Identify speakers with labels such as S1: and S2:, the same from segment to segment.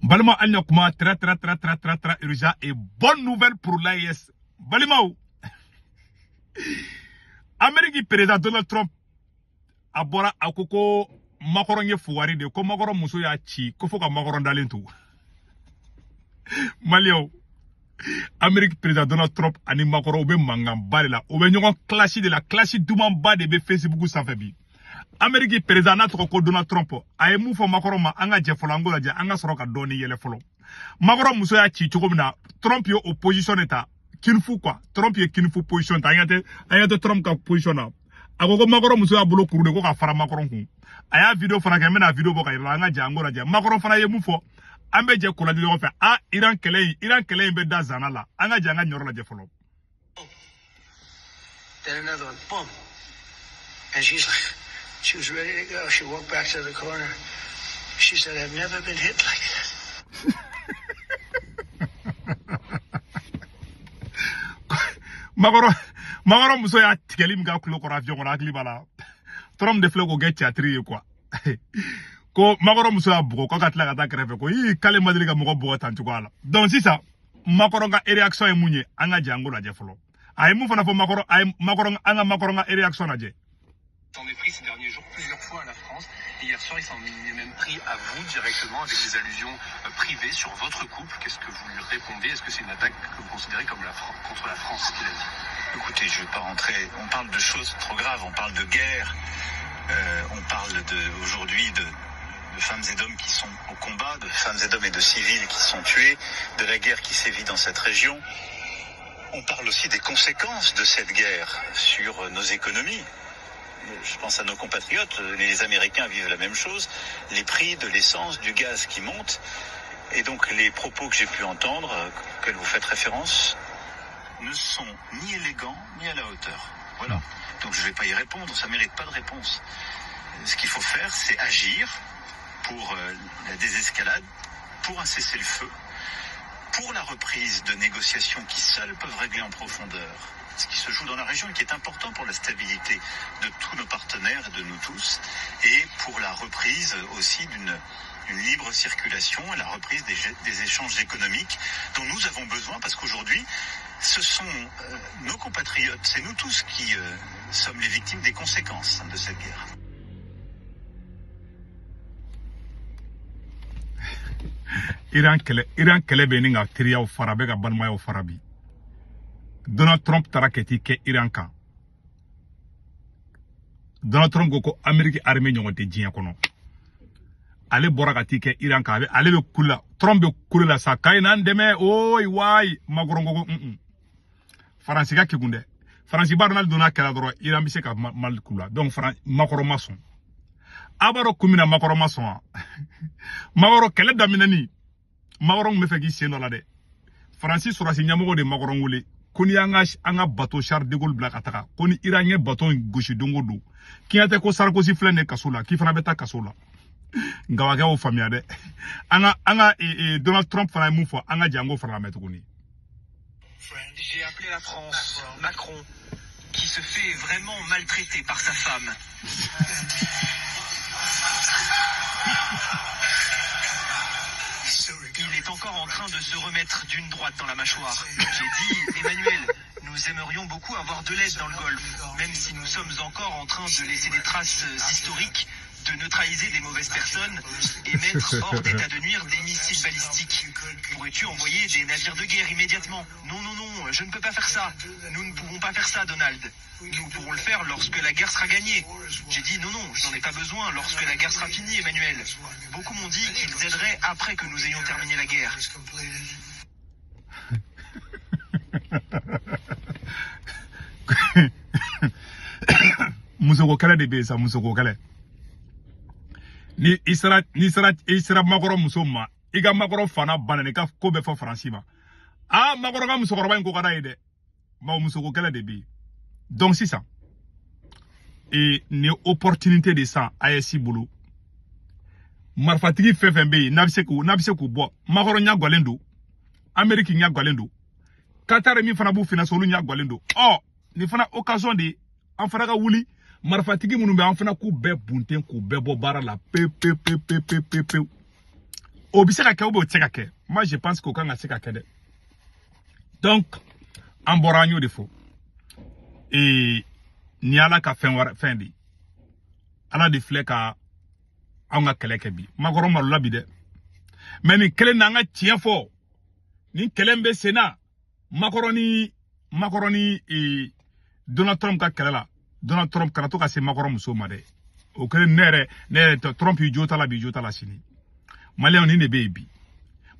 S1: Balima hali na kuma très très très très très très urgent et bonne nouvelle pour l'AES. Balimaw, Amérique président Donald Trump a bɔra a ko ko Macron ye fugari de ko Macron muso y'a ci ko fo ka Macron dalen to. Maliyɛnw, Amérique président Donald Trump ani Macron u bɛ mankanba de la, u bɛ ɲɔgɔn clash de la, clash dumanba de bɛ Facebook sanfɛ bi. Amérique président n'a tɔgɔ ko Donald Trump a ye mun fɔ Macron ma, an ka jɛ fɔlɔ, an k'o lajɛ, an ka sɔrɔ ka dɔɔni yɛlɛ fɔlɔ. Macron muso y'a ci cogo min na, Trump ye o position de ta, kinifu quoi. Trump ye kinifu position ta, an ɲɛ tɛ Trump ka position na. A ko ko Macron muso y'a bolo kuru de ko ka fara Macron kun. A y'a vidéo fana kɛ, n bɛna vidéo bɔ ka yira la, an ka jɛ an k'o lajɛ. Macron fana ye mun fɔ, an bɛ jɛ k'o lajɛ ɲɔgɔn fɛ. A Iran kɛlɛ in bɛ da zana la, an ka jɛ an ka ɲɔrɔ lajɛ fɔlɔ.
S2: Then another one, boom. And she's like, she was ready to go. She walked back to the corner. She said, I've never been hit like that.
S1: Macron muso y'a tigɛli min k'a tulo kɔrɔ avion kɔnɔ, hakili b'a la. Trump de filɛ k'o kɛ théâtre ye quoi. Ko Macron muso y'a bugɔ k'a ka tila ka taa kɛrɛfɛ ko ii k'ale ma deli ka mɔgɔ bugɔ tan cogoya la. Donc sisan Macron ka réaction ye mun ye, an ka jɛ an k'o lajɛ fɔlɔ. A ye mun fana fɔ Macron, a ye Macron, an ka Macron ka réaction lajɛ.
S3: S'en est pris ces derniers jours plusieurs fois à la France. Et hier soir, il s'en est même pris à vous directement avec des allusions privées sur votre couple. Qu'est-ce que vous lui répondez? Est-ce que c'est une attaque que vous considérez comme contre la France, qu'il a dit?
S4: Écoutez, je ne vais pas rentrer. On parle de choses trop graves. On parle de guerre. On parle aujourd'hui de femmes et d'hommes qui sont au combat, de femmes et d'hommes et de civils qui sont tués, de la guerre qui sévit dans cette région. On parle aussi des conséquences de cette guerre sur nos économies. Je pense à nos compatriotes, les Américains vivent la même chose, les prix de l'essence, du gaz qui montent, et donc les propos que j'ai pu entendre, auxquels vous faites référence, ne sont ni élégants ni à la hauteur. Voilà. Donc je ne vais pas y répondre, ça ne mérite pas de réponse. Ce qu'il faut faire, c'est agir pour la désescalade, pour un cessez-le-feu, pour la reprise de négociations qui seules peuvent régler en profondeur ce qui se joue dans la région et qui est important pour la stabilité de tous nos partenaires et de nous tous, et pour la reprise aussi d'une libre circulation et la reprise des échanges économiques dont nous avons besoin, parce qu'aujourd'hui, ce sont nos compatriotes, c'est nous tous qui sommes les victimes des conséquences de cette guerre.
S1: Iran kɛlɛ bɛ ni ka teriyaw fara, bɛ ka balimayaw fara bi. Donald Trump taara kɛ t'i kɛ Iran kan. Donald Trump ko ko Amérique armée ɲɔgɔn tɛ diɲɛ kɔnɔ. Ale bɔra ka t'i kɛ Iran kan, ale bɛ kule la, Trump bɛ kule la sa, k'a ye n'an dɛmɛ, oyi wayi. Macron ko ko Faransi ka kegun dɛ. Faransi b'a dɔn n'ale donna kɛlɛ dɔrɔn, Iran bɛ se ka Mali kula. Donc Macron ma sɔn. A b'a dɔn kun min na Macron ma sɔn wa? Macron kɛlɛ daminɛni, Macron tun bɛ fɛ k'i sen dɔ la dɛ. Faransi sɔrɔdasi ɲɛmɔgɔ de Macron wele ko ni an ka bateau Charles de Gaulle bila ka taga, ko ni Iran ye bateau in gosi don o don, k'i tɛ ko Sarkozy filɛ nin ye kaso la, k'i fana bɛ taa kaso la. Nka wa kɛ y'o faamuya dɛ. An ka Donald Trump fana ye mun fɔ, an ka jɛ an k'o fana lamɛn tuguni.
S3: J'ai appelé la France, Macron, qui se fait vraiment maltraiter par sa femme. Il est encore en train de se remettre d'une droite dans la mâchoire. J'ai dit, Emmanuel, nous aimerions beaucoup avoir de l'aide dans le Golfe, même si nous sommes encore en train de laisser des traces historiques, de neutraliser des mauvaises personnes et mettre hors d'état de nuire des missiles balistiques. Pourrais-tu envoyer des navires de guerre immédiatement? Non, non, non, je ne peux pas faire ça. Nous ne pouvons pas faire ça, Donald. Nous pourrons le faire lorsque la guerre sera gagnée. J'ai dit non, non, je n'en ai pas besoin lorsque la guerre sera finie, Emmanuel. Beaucoup m'ont dit qu'ils aideraient après que nous ayons terminé la guerre.
S1: Musoko kɛlɛ de bɛ yen sa, musoko kɛlɛ. Ni i sera Macron muso ma, i ka Macron fana banna, i ka ko bɛɛ fɔ Faransi ma. Ah, Macron ka musokɔrɔba in ko ka d'a ye dɛ. Bawo musoko kɛlɛ de bɛ yen. Donc sisan, nin ye opportunité de san AES bolo. Marifatigi fɛn fɛn bɛ yen, n'a bɛ se k'u bɔ. Macron ɲɛ galen don, Amérique ɲɛ galen don, Qatar min fana b'u financer olu ɲɛ galen don. Ɔ, nin fana occasion de ye an fana ka wuli marifatigi minnu bɛ, an fana k'u bɛɛ bunten k'u bɛɛ bɔ baara la pewu pewu pewu pewu pewu pewu. O bɛ se ka kɛ ou bien o tɛ se ka kɛ? Moi, je pense k'o kan ka se ka kɛ dɛ. Donc an bɔra, an y'o de fɔ. Ee, ni Ala ka fɛn wɛrɛ fɛn de, Ala de filɛ ka anw ka kɛlɛ kɛ bi. Macron malola bi dɛ. Mais nin kelen na, an ka tiɲɛ fɔ, nin kɛlɛ in bɛ sen na. Macron ni Donald Trump ka kɛlɛ la, Donald Trump kana to ka se Macron muso ma dɛ. O kɛlen, ne yɛrɛ Trump y'i jo ta la bi, jo ta la sini. Maliyɛnw, nin de bɛ yen bi.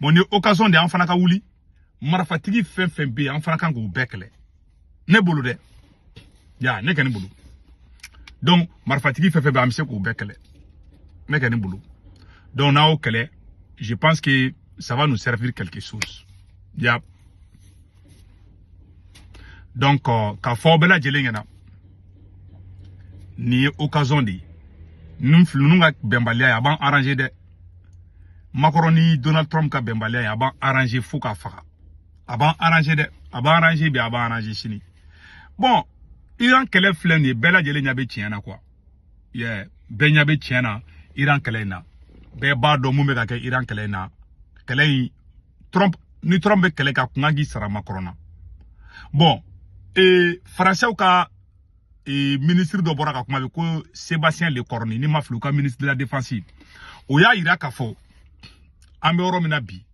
S1: Bon, ni occasion de, an fana ka wuli. Marifatigi fɛn fɛn bɛ yen, an fana kan k'o bɛɛ kɛlɛ. Ne bolo dɛ, ya ne kɔni bolo. Donc marifatigi fɛn fɛn bɛ yen, an bɛ se k'o bɛɛ kɛlɛ, ne kɔni bolo. Donc n'a y'o kɛlɛ, je pense que ça va nous servir quelque chose, ya. Donc k'a fɔ aw bɛɛ lajɛlen ɲɛna, nin ye occasion de ye. Ninnu ka bɛnbaliya ye, a b'an arranger dɛ. Macron ni Donald Trump ka bɛnbaliya ye, a b'an arranger fo k'a faga. A b'an arranger dɛ, a b'an arranger bi, a b'an arranger sini. Bon, Iran kɛlɛ filɛ nin ye, bɛɛ lajɛlen ɲɛ bɛ tiɲɛ na quoi. Yeah, bɛɛ ɲɛ bɛ tiɲɛ na Iran kɛlɛ in na. Bɛɛ b'a dɔn mun bɛ ka kɛ Iran kɛlɛ in na. Kɛlɛ in, Trump ni Trump bɛ kɛlɛ kɛ, a kun kan k'i sara Macron na. Bon, Faransɛw ka ministre dɔ bɔra ka kuma bi ko Sébastien Lecornu, ni ma fili, u ka ministre de la Défense, o y'a yira k'a fɔ an bɛ yɔrɔ min na bi,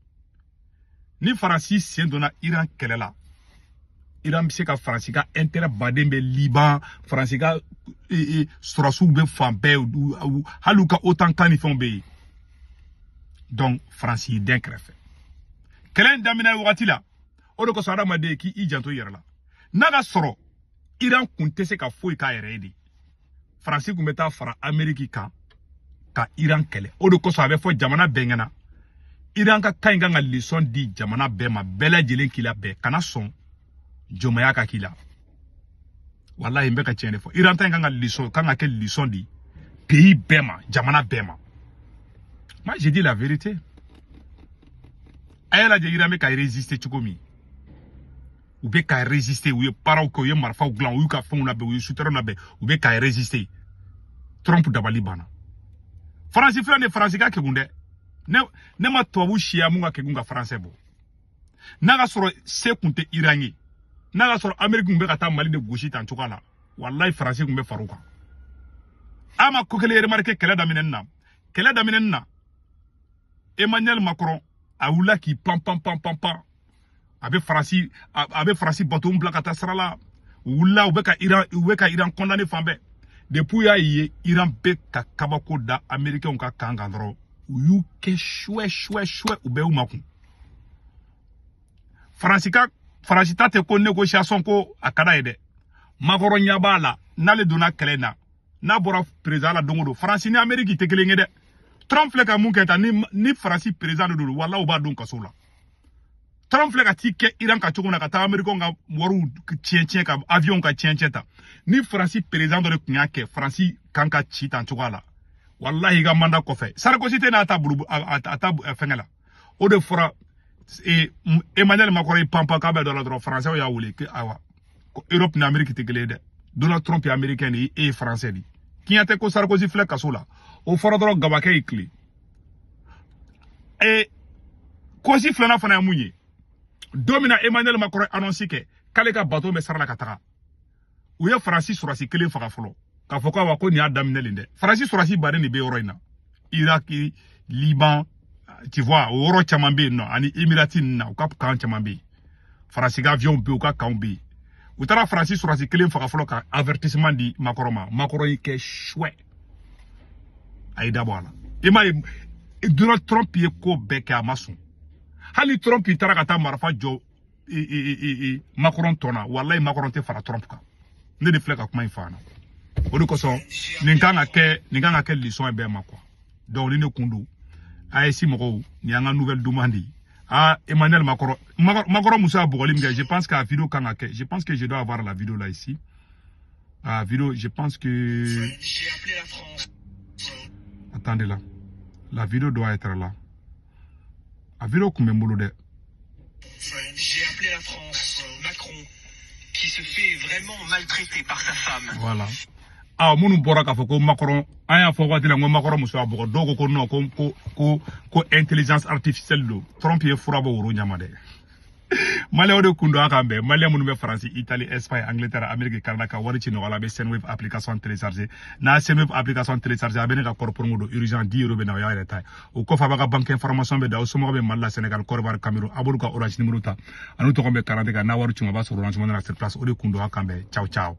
S1: ni Faransi sen donna Iran kɛlɛ la, Iran bɛ se ka Faransi ka intérêt baden bɛ Liban, Faransi ka sɔrɔsiw bɛ fan bɛɛ, hali u ka OTAN kan ni fɛnw bɛ yen. Donc Faransi y'i den kɛrɛfɛ kɛlɛ in daminɛ wagati la. O de kosɔn, adamaden, k'i janto i yɛrɛ la. N'a ka sɔrɔ Iran kun tɛ se ka foyi k'a yɛrɛ ye de, Faransi kun bɛ taa fara Ameriki kan ka Iran kɛlɛ. O de kosɔn, a bɛ fɔ jamana bɛɛ ɲɛna, Iran ka kan in kan ka leçon di jamana bɛɛ ma. Bɛɛ lajɛlen k'i labɛn, kana sɔn jɔnmaya ka k'i la. Walahi, n bɛ ka tiɲɛ de fɔ. Iran ta in kan ka leçon, kan ka kɛ leçon di pays bɛɛ ma, jamana bɛɛ ma. Moi, j'ai dit la vérité. A y'a lajɛ, Iran bɛ ka résister cogo min, u bɛ ka résister. U ye baaraw kɛ, u ye marifaw dilan, u y'u ka fɛnw labɛn, u ye souterrain labɛn, u bɛ ka résister. Trump dabali banna. Faransi filɛ nin ye, Faransi ka kegun dɛ. Ne ma tubabu siya mun ka kegun ka faransɛ bɔ. N'a ka sɔrɔ se kun tɛ Iran ye, n'a ka sɔrɔ Amérique kun bɛ ka taa Mali de gosi tan cogoya la, walayi, Faransi kun bɛ far'u kan. A ma ko kelen remarqué kɛlɛ daminɛni na. Kɛlɛ daminɛni na, Emmanuel Macron a wulila k'i pan pan pan pan pan, a bɛ Faransi bateau bila ka taa sira la. U wulila, u bɛ ka Iran condamné fan bɛɛ. Depuis u y'a ye Iran bɛ ka kabako da Américains ka kan kan dɔrɔn, u y'u kɛ suɛ suɛ suɛ, u bɛɛ y'u makun. Faransi ka, Faransi ta tɛ ko négociation ko a ka d'a ye dɛ. Macron ɲɛ b'a la, n'ale donna kɛlɛ in na, n'a bɔra président la don o don, Faransi ni Amérique tɛ kelen ye dɛ. Trump filɛ ka mun kɛ tan, ni Faransi président de don, walahi, u b'a don kaso la. Trump filɛ ka t'i kɛ Iran ka cogo min na, ka taa Américain ka wariw tiɲɛ tiɲɛ, ka avion ka tiɲɛ tiɲɛ ta, ni Faransi président dɔ de tun y'a kɛ, Faransi kan ka ci tan cogoya la, walahi, i ka mandat kɔfɛ, Sarkozy tɛ n'a ta bulu a ta fɛngɛ la. O de fɔra Emmanuel Macron y'i pan pan k'a bɛ dɔ la dɔrɔn, Français y'a wele ko ayiwa, ko Europe ni Amérique tɛ kelen ye dɛ. Donald Trump ye Américain de ye, e ye Français de ye. Tiɲɛ tɛ ko Sarkozy filɛ kaso la. O fɔra dɔrɔn, gabakɛ y'i tile. Kosi filanan fana ye mun ye? Don min na Emmanuel Macron ye annonce kɛ k'ale ka bateau bɛ sara la ka taga, u ye Faransi sɔrɔsi kelen faga fɔlɔ, k'a fɔ ko awa, ko nin y'a daminɛ nin dɛ. Faransi sɔrɔsi baden de bɛ yɔrɔ in na, Irak, Liban, tu vois, o yɔrɔ caman bɛ yen nɔ, ani Emirati ninnu na, u ka camp caman bɛ yen. Faransi ka avion bɛ yen, u ka camp bɛ yen. U taara Faransi sɔrɔsi kelen faga fɔlɔ ka avertissement di Macron ma. Macron y'i kɛ suɛ, a y'i dabɔ a la. I m'a ye, Donald Trump ye ko bɛɛ kɛ, a ma sɔn. Hali Trump taara ka taa marifa jɔ Macron tɔ na, walayi, Macron tɛ fara Trump kan. Ne de filɛ ka kuma in fɔ a na. O de kosɔn, nin kan ka kɛ leçon ye bɛɛ ma quoi. Donc ni ne kun don, AES mɔgɔw, nin y'an ka nouvelle demande ye. Ah, Emmanuel Macron, Macron muso y'a bugɔli min kɛ, je pense que la vidéo kan ka kɛ. Je pense que je dois avoir la vidéo là ici. Ah, vidéo, je pense que
S3: J'ai appelé la France.
S1: Attendez là, la vidéo doit être là. A vidéo kun bɛ n bolo dɛ.
S3: J'ai appelé la France, Macron, qui se fait vraiment maltraiter par sa femme.
S1: Voilà. A minnu bɔra k'a fɔ ko Macron, an y'a fɔ waati la n ko Macron muso y'a bugɔ, dɔw ko ko non, ko intelligence artificielle don. Trump ye fura bɔ woro ɲama dɛ. Maliyɛnw de kun don a kan bɛn. Maliyɛn minnu bɛ Faransi, Italie, Espagne, Angleterre, Amérique, Canada, ka wari ci nɔgɔya la, a bɛ Sendwave application télécharger. N'a Sendwave application télécharger, a bɛ ne ka code promo don urgent 10 euros bɛ na, o y'a yɛrɛ ta ye. O kɔfɛ, a b'a ka banque information bɛ da, aw somɔgɔw bɛ Mali la, Sénégal, Côte d'Ivoire, Cameroun, a b'olu ka Orange numéro ta ani tɔgɔ bɛ carte kan. N'a wari ci ma, a b'a sɔrɔ Orange Money na sur place. O de kun don a kan bɛn. Ciao ciao.